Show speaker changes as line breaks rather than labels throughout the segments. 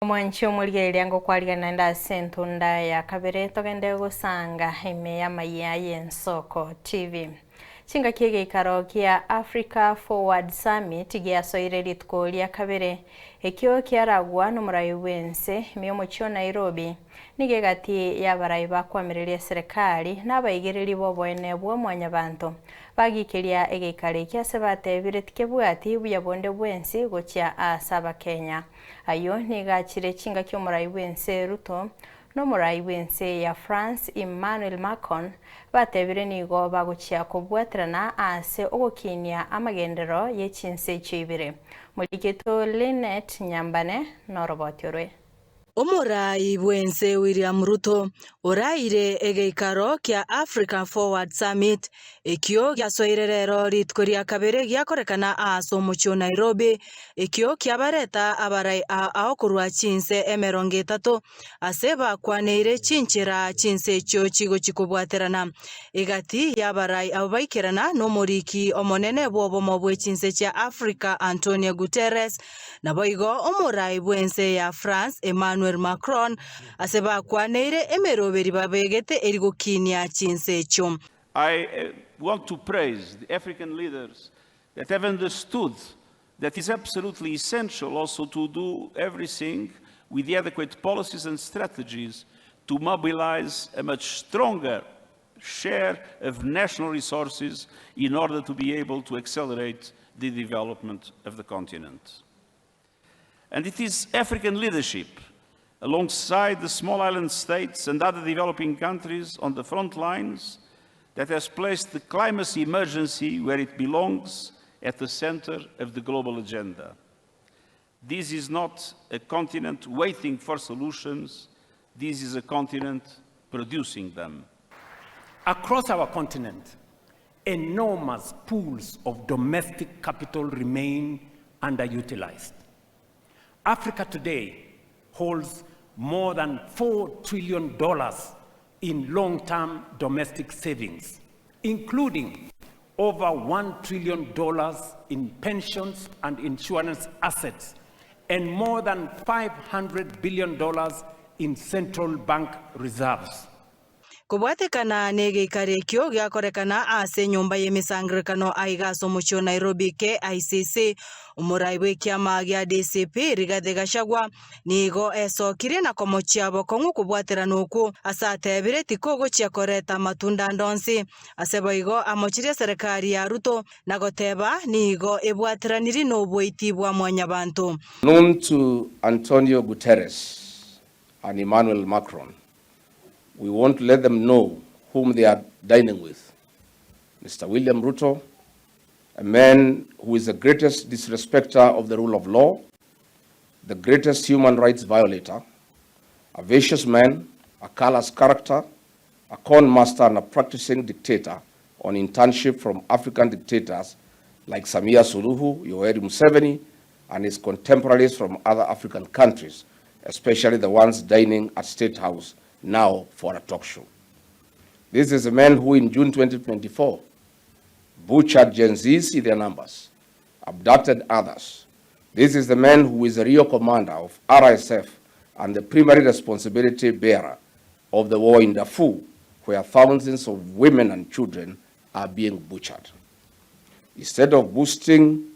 Omwanchi omorigereria ngokwarigana naende ase entunda ya kabere togende gosanga ime y'amayia y'Ensoko TV. Chingaki egeikaro kia Africa Forward Summit giasoire rituko ria kabere, ekio kiaragwa nomorai bw'ense ime y'omochie o Nairobi. Nigo egati y'abarai bakwamireria eserekari na abaigereri b'oboene bwa mwanyabanto bagikeria egeikaro ekio ase batebire tikebwati buya bonde bwensi gochia ase abakenya. Ayio nigo achire chingaki omorai bw'ense Ruto na omorai bw'ense ya France Emmanuel Macron batebire nigo bagochia kobwaterana ase ogokinia amagenderero ye chinse echio ibere. Morikito Linet Nyambane noroboti orwe.
Omorai bw'ense William Ruto oraire egeikaro kia Africa Forward Summit ekio giasoire rero rituko ria kabere giakorekana aase omochie o Nairobi, ekio kiabareta abarai ao korwa chinse emerongo etato ase bakwaneire chinchera chinse echio chigochia kobwaterana. Egati y'abarai abwo baikerana nomoriki omonene bw'obomo bwe chinse chia Africa Antonio Guterres, Naboigo omorai bw'ense ya France Emmanuel Macron ase bakwaneire emeroberi babegete eri gokinia chinse echio.
I want to praise the African leaders that have understood that it's absolutely essential also to do everything with the adequate policies and strategies to mobilize a much stronger share of national resources in order to be able to accelerate the development of the continent. And it is African leadership, alongside the small island states and other developing countries on the front lines, that has placed the climate emergency where it belongs at the center of the global agenda. This is not a continent waiting for solutions, this is a continent producing them.
Across our continent, enormous pools of domestic capital remain underutilized. Africa today holds more than $4 trillion in long-term domestic savings, including over $1 trillion in pensions and insurance assets and more than $500 billion in central bank reserves.
Kobwatekana negeikaro ekio giakorekana ase enyomba y'emesangererekano aiga ase omochie o Nairobi, KICC, omorai bw'ekiama gia DCP Rigathi Gachagua Nigo esokirie na komochia bokong'u kobwaterana okwo, ase atebire tikogochia koreta amatunda ande onsi. Ase boigo amochirie eserekari ya Ruto na goteba nigo ebwateraniri noboiti bwa mwanyabanto.
Known to Antonio Guterres and Emmanuel Macron, we want to let them know whom they are dining with, Mister William Ruto, a man who is the greatest disrespecter of the rule of law, the greatest human rights violator, a vicious man, a callous character, a con master and a practicing dictator on internship from African dictators like Samia Suluhu, Yoweri Museveni, and his contemporaries from other African countries, especially the ones dining at State House now for a talk show. This is a man who in June 2024 butchered Gen Zs in their numbers, abducted others. This is the man who is the real commander of RSF and the primary responsibility bearer of the war in Darfur, where thousands of women and children are being butchered. Instead of boosting,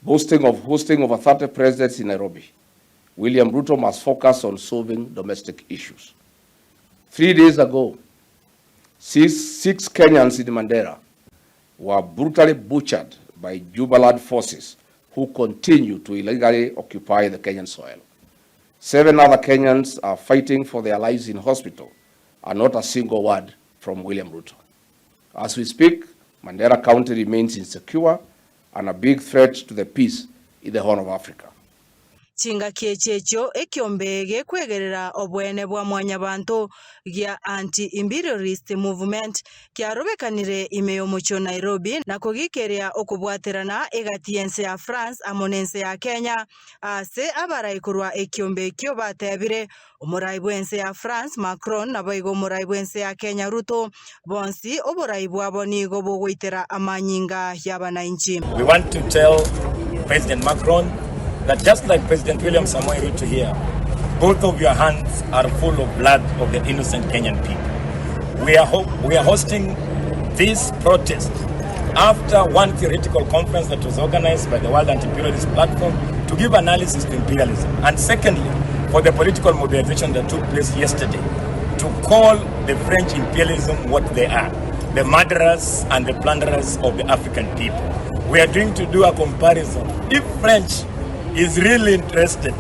boasting of hosting over 30 presidents in Nairobi, William Ruto must focus on solving domestic issues. Three days ago, six, six Kenyans in Mandera were brutally butchered by Jubaland forces who continue to illegally occupy the Kenyan soil. Seven other Kenyans are fighting for their lives in hospital and not a single word from William Ruto. As we speak, Mandera County remains insecure and a big threat to the peace in the Horn of Africa.
Chingaki echi echio ekiombe gekwegerera oboene bwa mwanyabanto gia Anti-Imperialist Movement kiarobekanire ime y'omochie o Nairobi na kogikeria okobwaterana egati y'ense ya France amo nense ya Kenya ase abarai korwa ekiombe ekio batebire omorai bw'ense ya France Macron naboigo omorai bw'ense ya Kenya Ruto bonsi oborai bwabo nigo bogoitera amanyinga y'abanainchi.
We want to tell President Macron that just like President William Samoei Ruto here, Both of your hands are full of blood of the innocent Kenyan people. We are, we are hosting this protest after one theoretical conference that was organized by the World Anti-Imperialist Platform to give analysis to imperialism. And secondly, for the political mobilization that took place yesterday to call the French imperialism what they are, the murderers and the plunderers of the African people. We are going to do a comparison. If French is really interested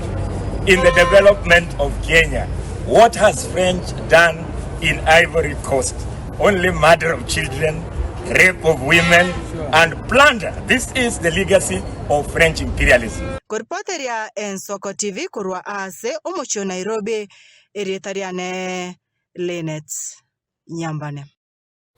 in the development of Kenya, what has French done in Ivory Coast? Only murder of children, rape of women, and plunder. This is the legacy of French imperialism.
Koripoteria Ensoko TV korwa ase omochie o Nairobi, erieta riane Linet Nyambane.